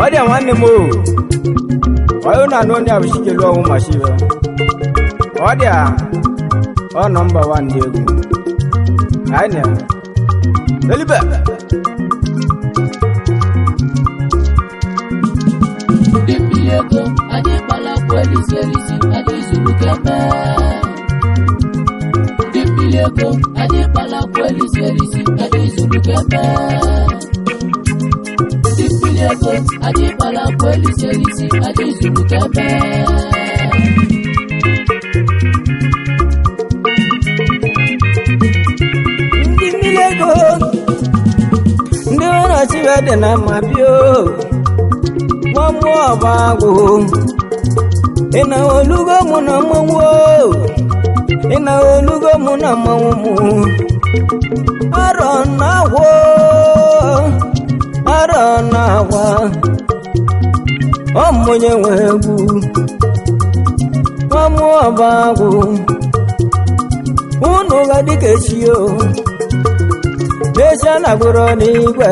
Ọdịa nwanne m o onye na-anụ onye a bụ Chikelu ọnwụ mashiwe. Ọdịa ọ nọmba 1 ndị egwu anyị na elibe. Ndị mmiri ego anyị kpara akwa elisi elisi, anyị zuru keme. Ndị mmiri ego anyị kpara akwa elisi elisi, anyị zuru keme. Ndị mmiri ego anyị kpara akwa elisi elisi, anyị zuru keme. Ndị mmiri ego ndị nwere chiwe dị na mma bio nwa mmụọ ọba agwụ ị na olugo mụ na mmanwụ o. Ị na olugo mụ na mmanwụ mụ arọ na agwọ arọ na agwa ọmụnye nwe egwu nwa mmụọ ọba agwụ unu ga dịka echi o n'ezie na gwụrụ n'igwe.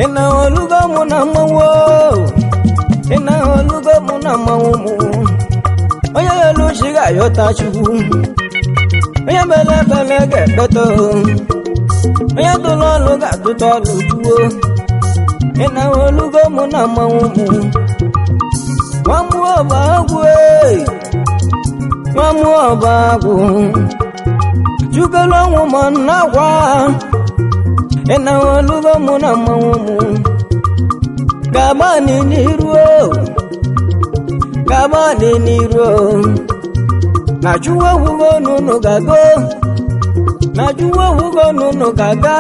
Ị na olugo mụ na mmanwụ o. Ị na olugo mụ na mmanwụ mụ onye elu chi ga-ayọta chukwu onye mere ebere ga-ekpeta o. Onye tụrụ ọlụ ga-atụta ọlụ chuo. Ị na olugo mụ na mmanwụ mụ nwa mmụọ bụ agwụ e. Nwa mmụọ bụ agwụ chukelu ọnwụ ma nnakwa. Ị na olugo mụ na mmanwụ mụ gaba n'iru o gaba n'iru o na chukwu ewugo n'unu ga-go na chukwu ewugo n'unu ga-aga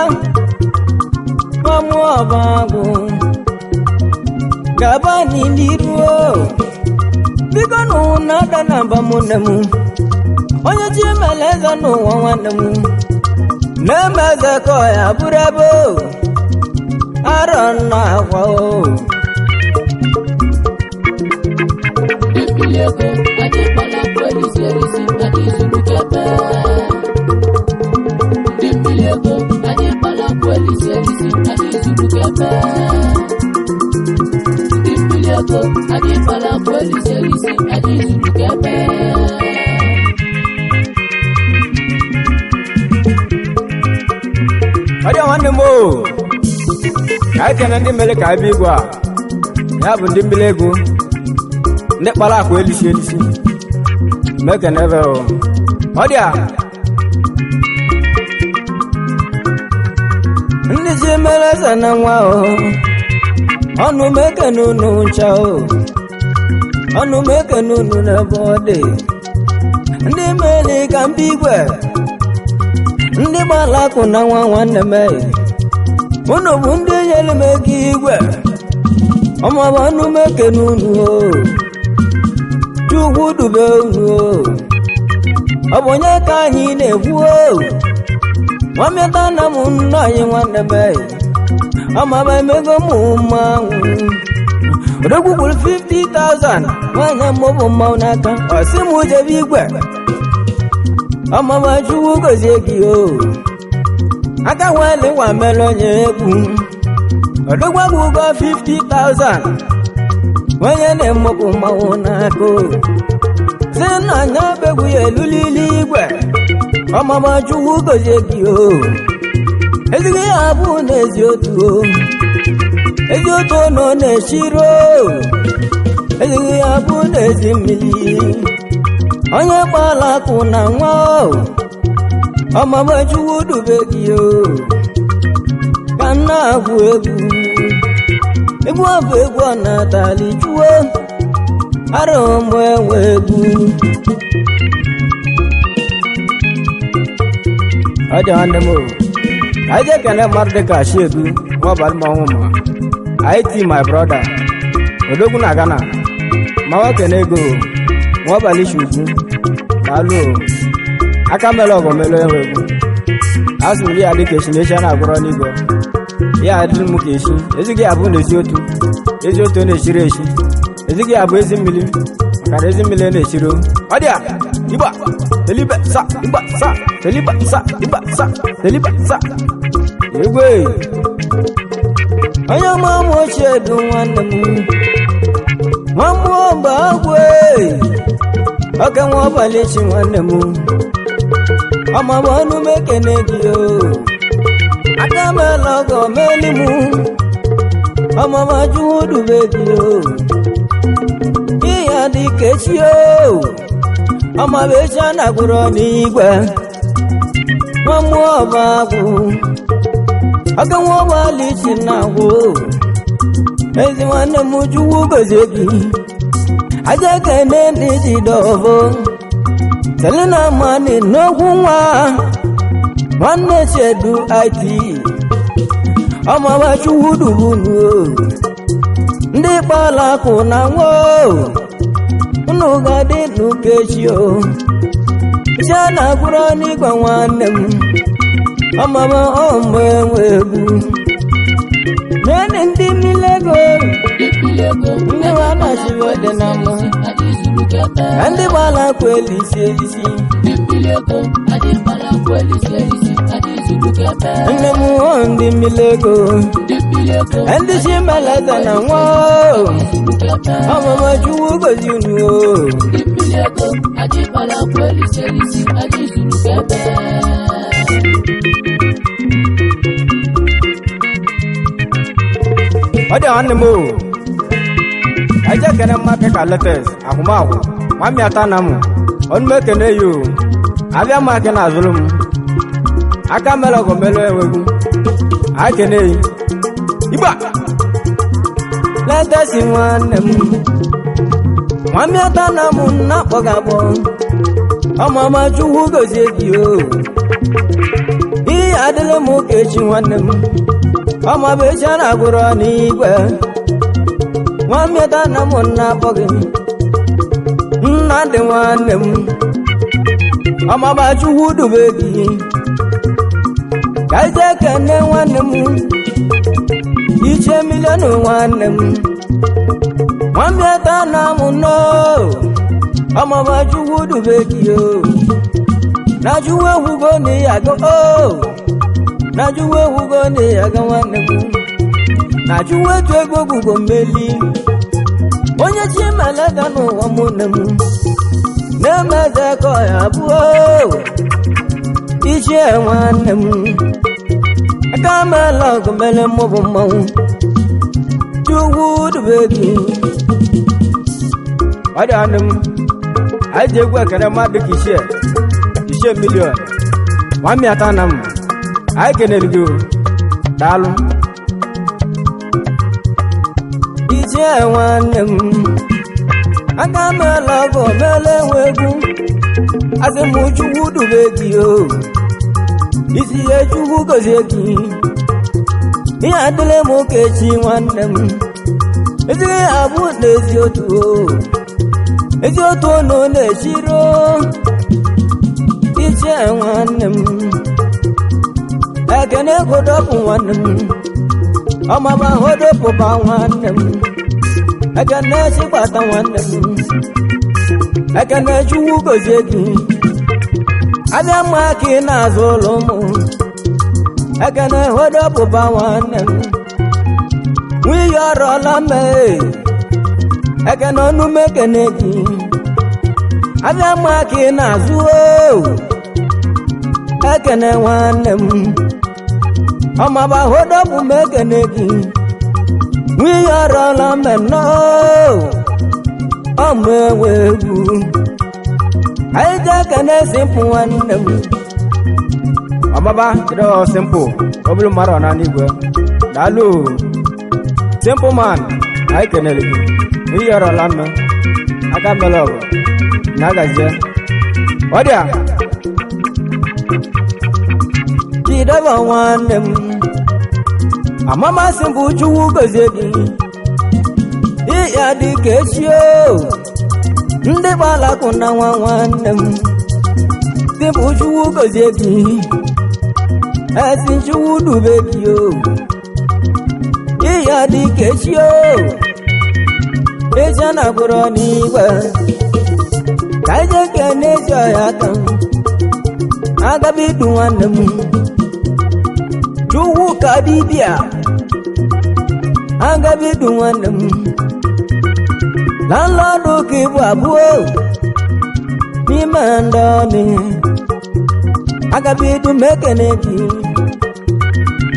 nwa mmụọ bụ agwụ gaba n'iru o biko nụ na-ada na mba mụ nne m onye chi emela eze n'ụwa nwanne m na-eme eze ka ọ ya bụrụ ebe o arọ nna akwa o. Ndị mmiri ego anyị kpara akwa elisi elisi, anyị zuru keme. Ndị mmiri ego anyị kpara akwa elisi elisi, anyị zuru keme. Ndị mmiri ego anyị kpara akwa elisi elisi, anyị zuru keme. Ọdịa nwanne m o ka anyị kene ndị mere ka anyị bịa igwe a ya bụ ndị mmiri ego ndị kpara akwa elisi elisi mekene ebe o ọdịa ndị ji mere eze na nwa o ọnụ mekene unu ncha o ọnụ mekene unu n'ebe ọ dị ndị mere ka mba igwe ndị gbara akụ na nwa nwanne m e. Unu bụ ndị nyere m ego igwe ọmaba ọnụ m ekene unu o Chukwu dube unu o ọ bụ onye ka anyị na-ekwu o nwamịta na m nna anyị nwanne m e. Ọmaba emego m mmanwụ odogwu kwuru 50,000 nwaanyị mụbụ mmanwụ n'aka ọ sị m jebe igwe ọmaba Chukwu gozie gị o aka nwale nwa mere onye egwu odogwu ụgwọ 50,000 onye na-emepụ mmanwụ n'aka o si na anya begwu ya elulili igwe ọmaba Chukwu gozie gị o ezigbo ya abụ na ezi otu o ezi otu nọ na-eshiro ezigbo ya bụ na ezi mmiri onye gbala akụ na nwa o ọmaba Chukwu dube gị o ka m na-agwụ egwu Egwu ọ bụ egwu ọ na-atali juo ara ụmụ enwe egwu. Ọ dị nwanne m o. Ka anyị jee kene mmadụ dịka Shiedu nwabalị mmanwụ ma IT my brother odogwu na Ghana mawa kene ego nwabalị shugwu daalụ o. Aka mere ọgọ mere enwe egwu. Asị m ya dịka echi na echi a na-agwụrọ n'igwe ya adịrị m ka echi ezighị abụ na ezi otu ezi otu na-echiri echi ezighị abụ ezi mmiri maka na ezi mmiri na-echiri o. Ọ dị a igba telibe sa igba sa telibe sa igba sa telibe sa egwe. Onye ọma m ochie du nwanne m nwa mmụọ mgbe agwe oke nwa ọbalị chi nwanne m ọma bụ ọnụ m ekene gị o. Aka m ele ọgọ meli m ọmama juwu dube gị o. Ihe dị ka echi o ọma bụ echi a na-agwụrọ n'igwe nwa mmụọ bụ agwụ oke nwa ọbalị chi na-agwụ ezi nwanne m juwu gozie gị aja kene ndị ji dọvọ selina mani n'okwu nwa nwanne Chiedu IT ọmaba chukwu dubunu ndị kpala akụ na nwa unu ga-adị n'ukechi o chi a na-agwụrụ n'igwe nwanne m ọmaba ọmụ enwe egwu nene ndị mmiri ego ndị nwa na-achịrị ọdị na mma ndị gbala akwa elisi elisi. Nne m hụ ndị mmiri ego ndị chi meleze na nwa ọmụma chukwu gozi unu o. Ọ dị nwanne m o. Eje kene mmadụ ka letes akwụmakwụ nwamị ata na mụ ọnụ m ekene ya o. Abịa m aka na azụrụ m aka mere ọgọ mere enwegwu akene ya igba. Letesi nwanne m nwamị ata na mụ na-akpọ gị akpọ ọmụma chukwu gozie gị o. Ihe adịla m ka echi nwanne m ọma bụ echi a na-agwụrọ n'igwe nwamị ata na mụ na-akpọ gị nna dị nwanne m ọmaba chukwu dube gị ka ije kene nwanne m iche miliọnụ nwanne m nwamị ata na mụ nọ ọmaba chukwu dube gị o. Na chukwu ewugo na ya go o na chukwu ewugo na ya ga nwanne m na chukwu etu ego gugo mmeli onye chi meleta n'ụwa mụ nne m na-emeze ka ọ ya abụọ ichie nwanne m aka mela ọgụ mere mụ bụ mmanwụ chukwu dube gị. Ọ dị nwanne m anyị ji egwu ekene mmadụ ka ichie ichie miliọn nwamị ata na m anyị kenere gị o. Daalụ. Ichie nwanne m aka mela ọgụ mele enwe egwu asị m chukwu dube gị o. Isi ya chukwu gozie gị ihe adịla m ka echi nwanne m ezighi abụ na ezi otu o ezi otu unu na-echiro ichie nwanne m ekene godopụ nwanne m ọmaba hodopụba nwanne m ekene chigbata nwanne m ekene chukwu gozie gị abịa mma ka ị na-azụ ụlọ ụmụ ekene hodopụba nwanne m nwunye ọrọla mee ekene ọnụ m ekene gị abịa mma ka ị na-azụ o ekene nwanne m ọmaba hodopụ m ekene gị nwunye ọrọla mme nnọọ ọmụ enwe egwu anyị ji ekene simpụ nwanne m. Ọmaba kedu ọ simpụ ọ bụrụ mmadụ ọ na n'igwe. Daalụ o. Simple man, anyị kenere gị. Ihe ọrọla mma. Aka mere ọgụ. Na agazie. Ọ dị a. Jideba nwanne m amamasị bụ Chukwu gozie gị ịya dị ka echi o ndị gbalakụ na nwa nwanne m dị bụ Chukwu gozie gị esi Chukwu dube gị o ịya dị ka echi o echi a na-agwụrọ n'igwe ka anyị jee kene ezi ọhịa aka m agabidu nwanne m Chukwu ka dibịa agabidu nwanne m landlọdụ ka ịbụ abụọ n'ime ndọni agabidu m ekene gị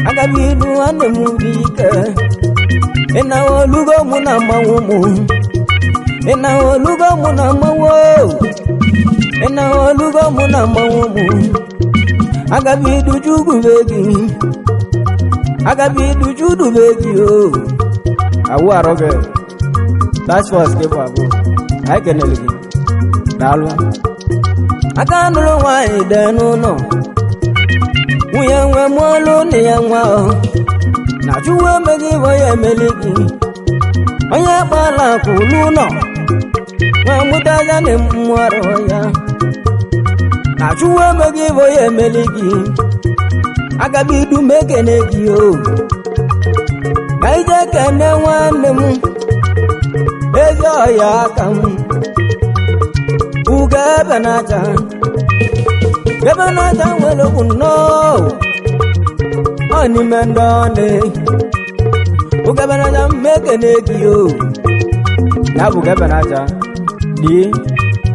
agabidu nwanne m dị ike ịnawa olugo mụ na mmanwụ mụ ịnawa olugo mụ na mmanwụ ịnawa olugo mụ na mmanwụ mụ agabidu chukwu be gị agabidu chudube gị o Awụ arụ gị. Task force ka ịbụ abụọ. Anyị kenere gị. Daalụ. Aka nụrụ nwaanyị dị n'ụlọ nwunye nwe mụọlụ nne ya nwa ọ na chukwu emeghị ibe ya emeli gị onye kpala akụ n'ụlọ nwa mụta ya na mmụọ arụ ya na chukwu emeghị ibe ya emeli gị agabidu m ekene gị o ka ije kene nwanne m ezi ọhịa aka m ugo ebe na-acha ebe na-acha nwere okwu nnọọ ọ n'ime ndị ọnị ugo ebe na-acha m ekene gị o Ya bụ ebe na-aja. Di,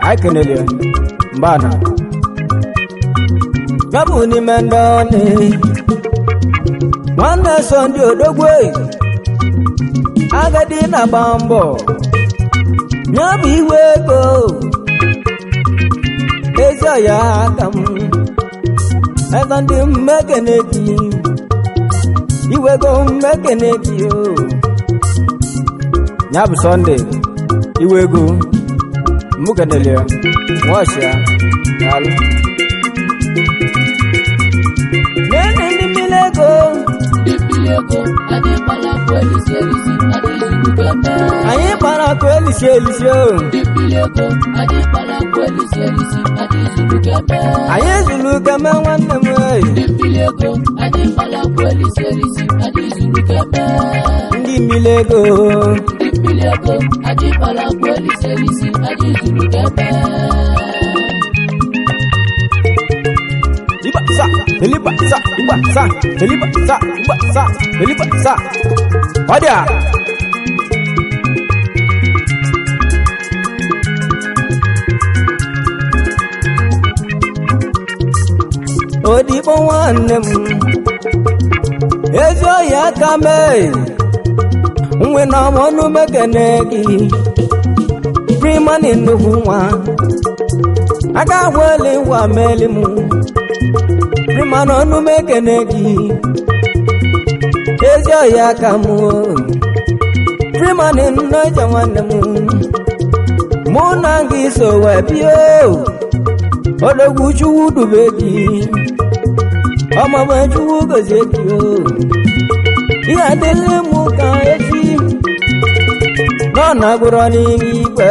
anyị kenere ya. Mbana. Ya bụ n'ime ndị ọnị nwanne so ndị odogwu agadi na-agba mbọ ya bụ iwe ego ezi ọya aka m eze ndị mmekene gị iwego mmekene gị o Ya bụ Sọnde. Iwe ego. Mụ kenere ya. Nwọchịa. Daalụ. Nene ndị mmiri ego Ndị mmiri ego anyị kpara akụ elisi elisi anyị zuru keme. Anyị kpara akụ elisi elisi o Ndị mmiri ego anyị kpara akụ elisi elisi anyị zuru keme. Anyị zuru keme nwanne m ei. Ndị mmiri ego anyị kpara akụ elisi elisi anyị zuru keme. Ndị mmiri ego Ndị mmiri ego anyị kpara akụ elisi elisi anyị zuru keme. Iba sa, eliba sa, iba sa, eliba sa, iba sa, eliba sa. Ọ dị a. Odigbo nwanne m ezi ọhịa aka mee nwe na ọmọnụ mekene gị primani nnukwu nwa aka gweli ngwa meli m primani ọnụ mekene gị ezi ọhịa aka m primani nnọja nwanne m mụ na gị so wee bịa odogwu chukwu dube gị ọmọbụ chukwu gozie gị o ihe adịla m ka echi nọ na agwụrọ n'ime igwe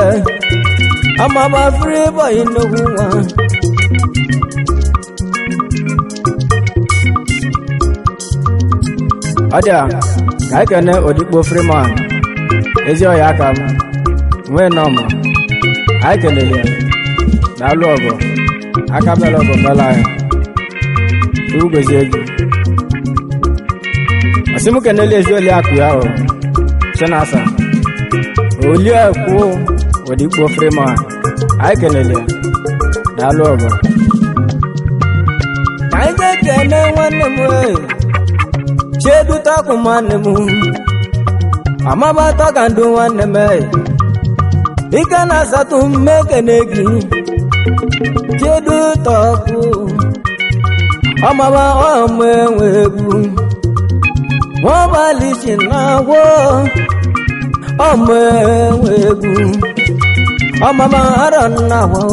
ọmọbụ free boy nnukwu nwa Ọ dị a. Ka anyị kene Odigbo Freeman. Ezi ọhịa aka m. Nwee nọọma. Anyị kenere ya. Daalụ ọgọ. Aka bịara ọgọ mela anyị. Chukwu gozie gị. Asị m kenele ezi oli akụ ya o. Chinasa. Oliakụ Odigbo Freeman. Anyị kenele ya. Daalụ ọgọ. Ka anyị jee kene nwanne m ee. Chedu tọkụ nwanne m amaba tọka ndụ nwanne m ee. Ike na-asatụ mmekene gị chedu tọkụ ọmaba ọmụ enwe egwu Nwabalị si na-agwọ ọmụ enwe egwu ọmama arọ nna agwọ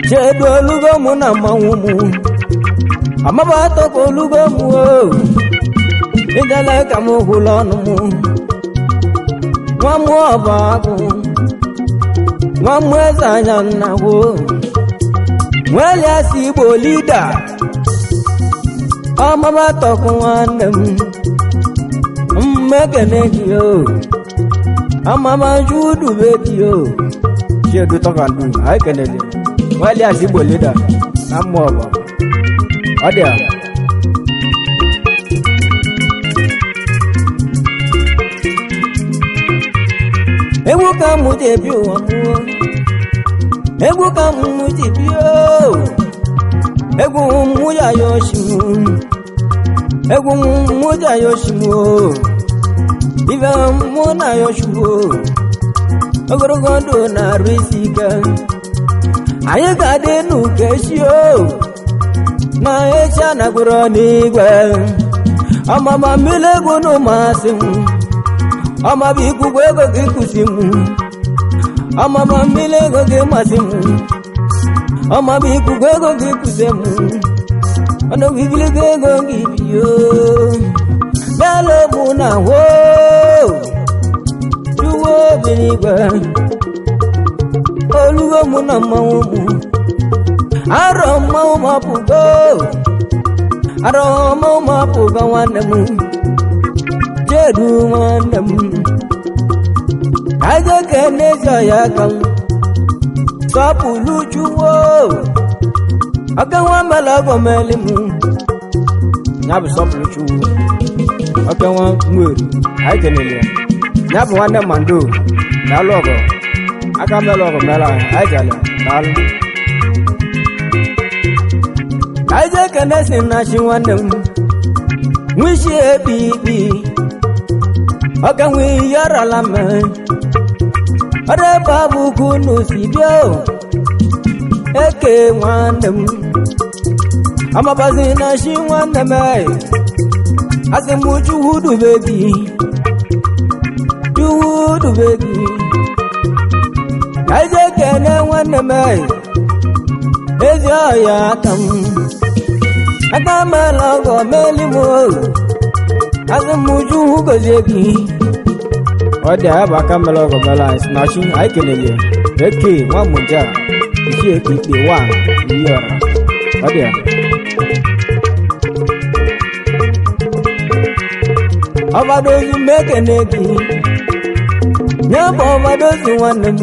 chedu olugo mụ na mmanwụ mụ amaba atọka olugo mụ o ịdala ka m hụlụ ọnụ mụ nwa mụ ọba agụ nwa mụ eze anya nna gwụ nweliasị igbo lida ọmaba tọkụ nwanne m mmekene gị o amama judu bebi o Chiedu tọkandu anyị kenele nweliasị igbo lida na mmụọ ọba ọ dị a. Egwu ka mụ ji ebi ụwa mụọ, egwu ka mụ ji bi o, egwu mụ ya ya oshi mụ, egwu mụ ji ya oshi mụ o, ife mụ na ya oshi mụ o, ogologo ndụ na-arụ isi ike, anyị ga-adị n'uke echi o, na echi anagburo n'igwe, ọmama mmiri egwu n'ụmasị m. Ọmọ bí gbogbo ego gị kùsì mú, ọmọ bá mmiri ego gị masị mụ, ọmọ bí gbogbo ego gị kùsì mụ, ọnụ bibili ego gị biyo bịala mụ na wo juwo obi n'igwe olugo mụ na mmanwụ mụ arọ mmanwụ mapụgo arọ mmanwụ mapụgo nwanne m jedu nwanne m aje kene zọ ya ka m sọpụlụ chuwo ọka nwa mela ọgọ meli m. Ya bụ sọpụrụ chukwu oke nwa nwere anyị kenele ya. Ya bụ nwanne mando daalụ ọgọ aka mela ọgọ mela anyị anyị jale daalụ. Aje kene si na chi nwanne m nwisi ebi ibi ọka nwe yarala m ọrụ ebe abụkwu n'osi bịa o eke nwanne m amabazi na chi nwanne m asị m chukwu dube gị chukwu dube gị aje kene nwanne m ezi ọya aka m aka mela ọgọ meli m o asị m chukwu gozie gị. Ọ dị ya bụ aka mela ọgọ mela anyị si na chi anyị kenele ya. Eke nwa mụnja isi eke ikpe wa iyi ọra ọ dị ya. Ọbadozu mekene gị nye bụ ọbadozu nwanne m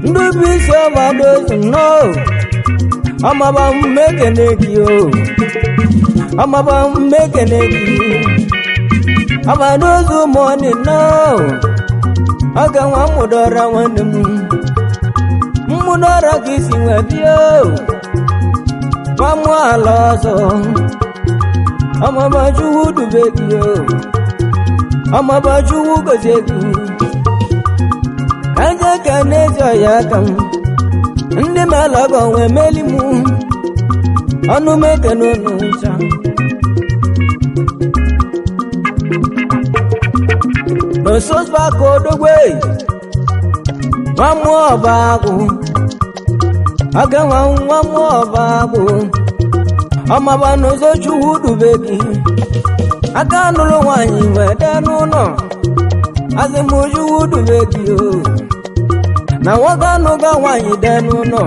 ndị bụ isi ọbadozu nnọọ ọmaba mmekene gị o ọmaba mmekene gị ọbadozu mọni nnọọ ọga nwa mmụdọra nwanne m mmụdọra ka isi nwe bịa o nwa mụ ala ọzọ ọmọba chukwu dube gị o ọmọba chukwu gozie gị aja ka n'ezi ọya aka m ndị melọgọ nwee meli mụ ọnụ mekene unu ncha n'ososbaka odogwe nwa mmụọ ọba agwụ ọga nwa nwa mmụọ ọba agwụ ọmaba n'ụzọ chukwu dube gị aka nụrụ nwaanyị wee dee n'ụlọ asị m chukwu dube gị o na nwoke anụga nwaanyị dee n'ụlọ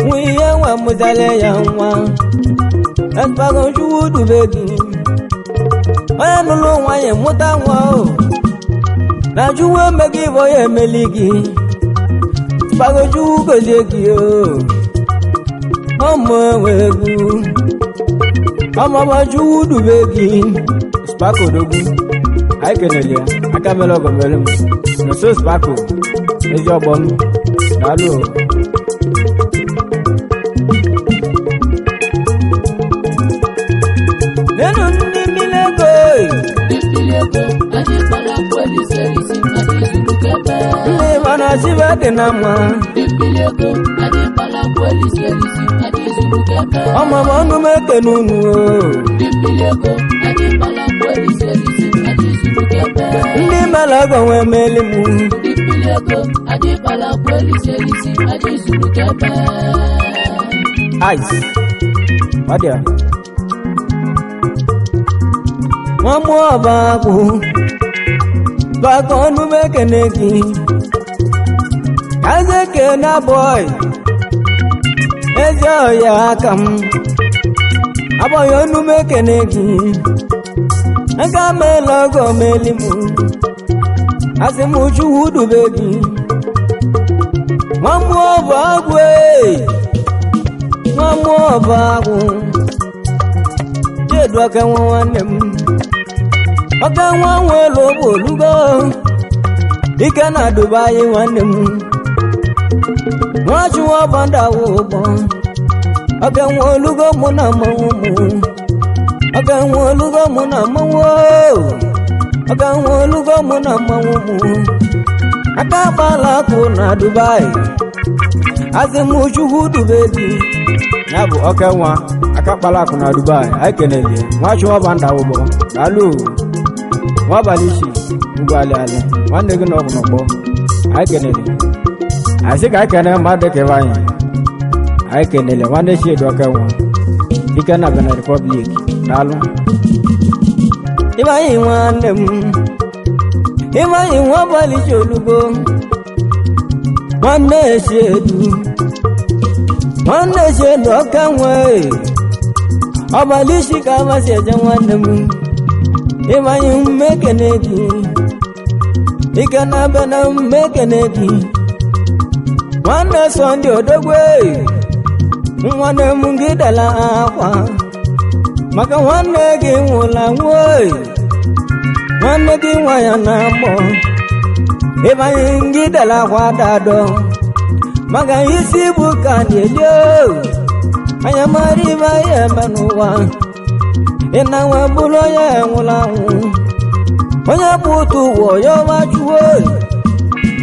nwe ihe nwe mụzara ya nwa espago chukwu dube gị onye nụrụ nwaanyị mụta nwa o na chukwu emeghị ibe onye emeli gị spago chukwu gozie gị o ọmụ enwe egwu ọmụma chukwu dube gị. Spako odogwu anyị kenele ya aka mela ọgọ mela m nso spako ezi ọgbọ m daalụ o. Nenu ndị mmiri ego Ndị mmiri ego anyị kpara akwa elisi elisi anyị zuru kebe. Ndị mana chibe dị na mma. Ndị mmiri ego anyị kpara akụ elisi elisi, anyị zuru ka eme. Ọma m ọnụ m ekene unu o. Ndị mmiri ego, anyị kpala akụ elisi elisi, anyị zuru ka eme. Ndị mere ọgọ nwee meli m. Ndị mmiri ego, anyị kpala akụ elisi elisi, anyị zuru ka eme. Ice. Ọ dị a. Nwa mmụọ ọba akwụ baka ọnụ m ekene gị. Kaze ekene abọị ezi ọhịa aka m abọghị ọnụ m ekene gị. Aka mela ọgọ meli m, asị m Chukwu dube gị. Nwa mmụọ bụ agwụ ee, nwa mmụọ bụ agwụ jedu aka nwa nwanne m ọka nwa nwelu bụ olugo ike na Dubai nwanne m nwa chụwa ọbandawa ụgbọ ọka nwa olugo mụ na mmanwụ mụ ọka nwa olugo mụ na mmanwụ oo. Ọka nwa olugo mụ na mmanwụ mụ aka gbala akụ na Dubai, asị m Chukwu dube gị. Ya bụ oke nwa aka kpara akụ na Dubai, anyị kenele nwa chụwa banda ụgbọ daalụ nwa abalị isi ugwu alị alị nwanne gị na ọgwụ n'ọgbọ, anyị kenele. Anyị sị ka anyị kene mmadụ dịka ebe anyị anyị kenele nwanne chi edu oke nwa dike na Benin Republic, daalụ. Ịbanye nwanne m, ịbanye nwa abalị ji olugbo nwanne esi edu nwanne esi edu ọka nwe ọbalị isi ka amasị eje nwanne m. Ịbanye mmekene gị ike na abịa na mmekene gị nwanne sọ ndị odogwe nwanne m gị dela akwa maka nwanne gị nwụla nwuo, nwanne gị nwa ya na-agbọ. Ịbanye gị dela akwa dadọ maka isi bụ ka na-eli anya mara ibe anyị eme n'ụwa ị na nwa bụrụ onye nwụrụ anwụ onye bụ ụtụ ụwa ya ọma chụwo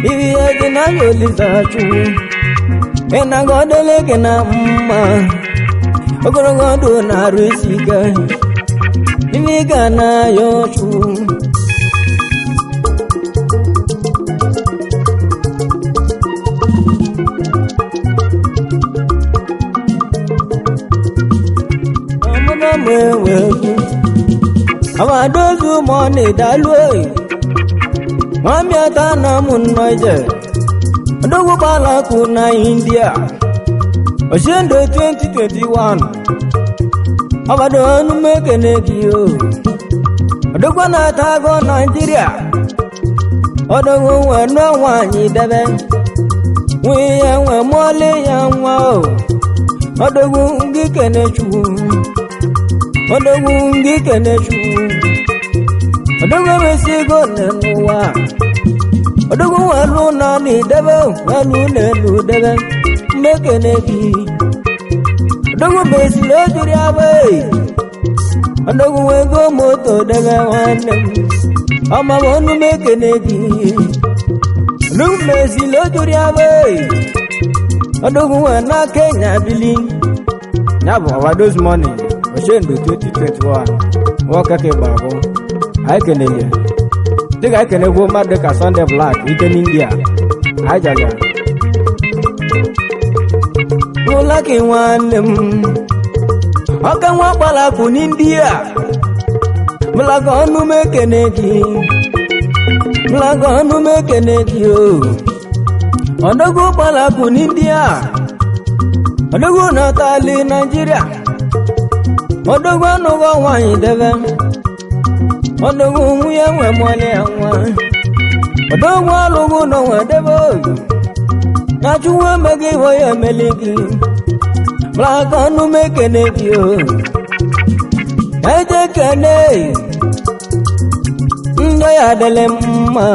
ibi ihe gị n'anya olisa chụwo ị na-aga ọdịle gị na mma ogologo ndụ na-arụ isi ike ime ị ga na-ayọ chụwo. Ọmụma m enwegwu amadozu ma ọ na-edalu oyi nwamịata na mụ nnọ ije odogwu gbalakụ na India Oshendo 2021 ọbado ọnụmekene gị o odogwu na-ata agụ Naijiria odogwu nwe nụọ nwaanyị debe nwunye ya nwe mụọlị ya nwa o odogwu ngị kene chukwu odogwu ngị kene chukwu odogwu emesi ego nne n'ụwa odogwu nwelu na n'idebe nwelu n'elu debe mmekene gị odogwu mesiri ejiri agba odogwu ego moto debe nwanne m ọma m ọnụ mekene gị odogwu mesiri ejiri agba odogwu nwe na Kenya bili. Ya bụ overdose money Oshendo 2021 nwoke ka ịgba abụ, anyị kenele dịka anyị kenegwu mmadụ dịka Sunday Black ike n'India anyị jaja. Ụlaki nwanne m ọka nwa gbalapụ n'India mụlaka ọnụ m ekene gị mụlaka ọnụ m ekene gị o ọdọgwu gbalapụ n'India ọdọgwu natali Naijiria ọdọgwu anụghọ nwaanyị debe ọdọgwu nwunye nwe mụọlị ya nwa ọdọgwu alụghụ n'ọnwa debe oyi na chukwu emeghị ihe ya emeli gị mụlaka ọnụ m ekene gị o eje kene ndị ya adịlị mma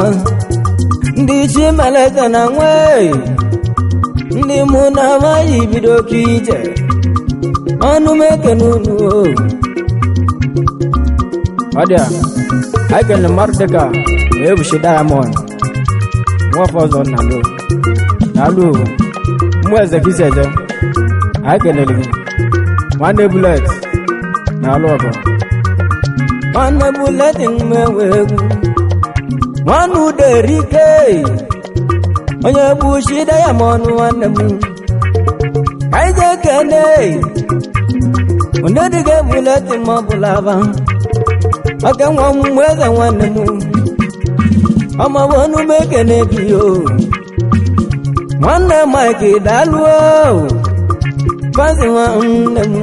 ndị chi melete na nwe ndị mụ na amaghị bido oke ije ọnụ m ekene unu o. Ọ dị a anyị kenere mmadụ dịka Ebushi Diamond nwafọ ọzọ nna lo daalụ mmụọ eze ka isi eje. Anyị kelere gị. Nwanne Bulet na-alụ ọgụ. Nwanne Buleti mmewe egwu. Nwanne Uderike, onye bụ shida ya ma ọnụ nwanne m. Ka anyị jee kene onye dịga Buleti ma ọ bụla aba. Oke nwa m eze nwanne m. Ọmọbụ ọnụ m ekene gị o. Nwanne Mike daalụ o. Fazi nwanne m.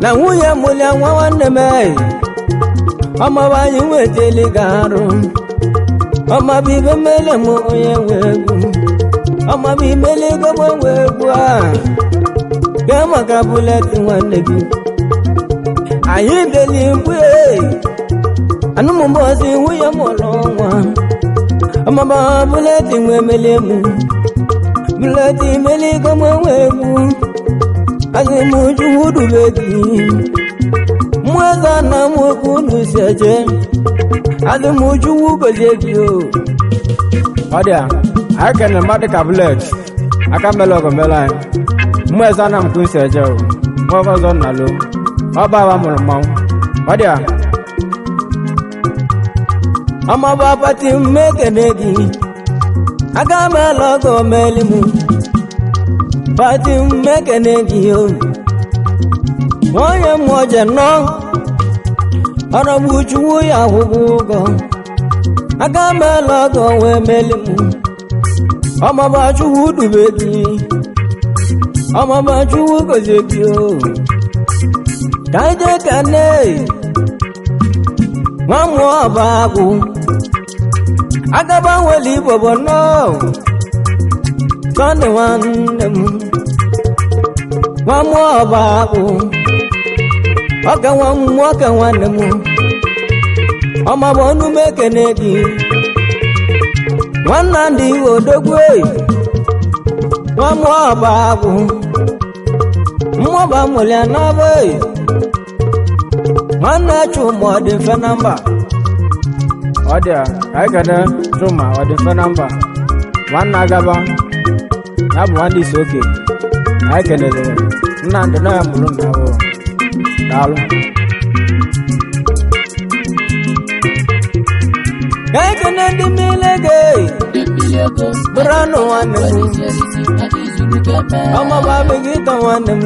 Na nwunye mụlịa nwa nwanne m e. Ọmọbụ anyị nweteli ga arụ. Ọmọbụ ibe mele m onye nwe egwu. Ọmọbụ imele ego m nwe egwu a. Bịa maka Buleti nwanne gị. Anyị beli mgbe anụmụmbọsị nwunye m ụlọ nwa. Ọmọbụ Buleti nwe mele m. Buleti mele ego m nwe egwu. Asị m Chukwu dube gị. Mmụọ eze na m okwu unu si eje. Asị m Chukwu gozie gị o. Ọ dị a, anyị kenere mmadụ ka Bulet, aka mele ọgụ mele anyị. Mmụọ eze ana m kwụ si eje o. Nwa ọzọ nna lo. Ọba awa mụrụ mmanwụ. Ọ dị a, Ọmọbụ apati m ekene gị. Aka m ele ọgụ meli m. Pati m ekene gị o. Onye mmụọ je nọ. Ọrọgbu Chukwu ya akwụkwọ ụgwọ. Aka m ele ọgụ wee meli m. Ọmọbụ Chukwu dube gị. Ọmọbụ Chukwu gozie gị o. Ka anyị jee kene. Nwa mmụọ ọba agwụ. Agaba nwere Igbo bụ nnọọ. Sọnde nwanne m. Nwa mmụọ ọba agwụ. Ọka nwa mmụọ ọka nwanne m. Ọmabụ ọnụ m ekene gị. Nwanna ndị odogwu. Nwa mmụọ ọba agwụ. Mmụọ ba mụlịa n'ọba. Nwanne Chuma ọ dị mfe na mba. Ọ dị a, ka anyị kene Chuma ọ dị mfe na mba. Nwanne Agaba, ya bụ nwanne isi oke. Anyị kelere Nnamdị na ya mụrụ nna bụ. Daalụ. Ka anyị kene ndị mmiri ego. Ndị mmiri ego Bụrụ anụ nwanne m. elisi erisi anyị zuru ka eme. Ọmọba abịghị ịtọ nwanne m.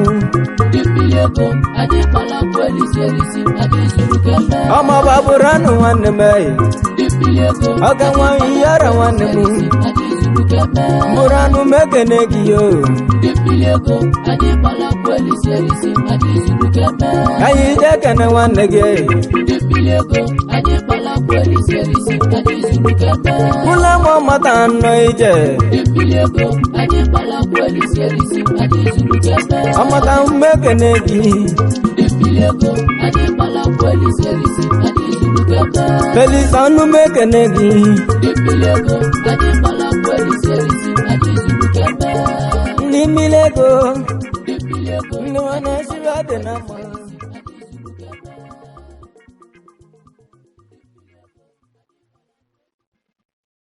Ndị mmiri ego anyị kpara akụ elisi erisi anyị zuru ka eme. Ọmọba bụrụ anụ nwanne m. Ndị mmiri ego Ọka nwa yara nwanne m. erisi anyị zuru ka eme. Bụrụ anụ m ekene gị o. Ndị mmiri ego anyị kpara akụ elisi erisi anyị zuru ka eme. Ka anyị jee kene nwanne gị. Ndị mmiri ego anyị kpara akụ elisi erisi anyị zuru ka eme. Ụlọ m ọmata nnọọ ije. Ndị mmiri ego anyị kpara akụ elisi erisi anyị zuru ka eme. Ọmata m ekene gị. Ndị mmiri ego anyị kpara akụ elisi erisi anyị zuru ka eme. Felisa ọnụ m ekene gị. Ndị mmiri ego anyị kpara akụ elisi erisi anyị zuru ka eme. Ndị mmiri ego. Ndị mmiri ego Ndị nwanne siri adị na mma.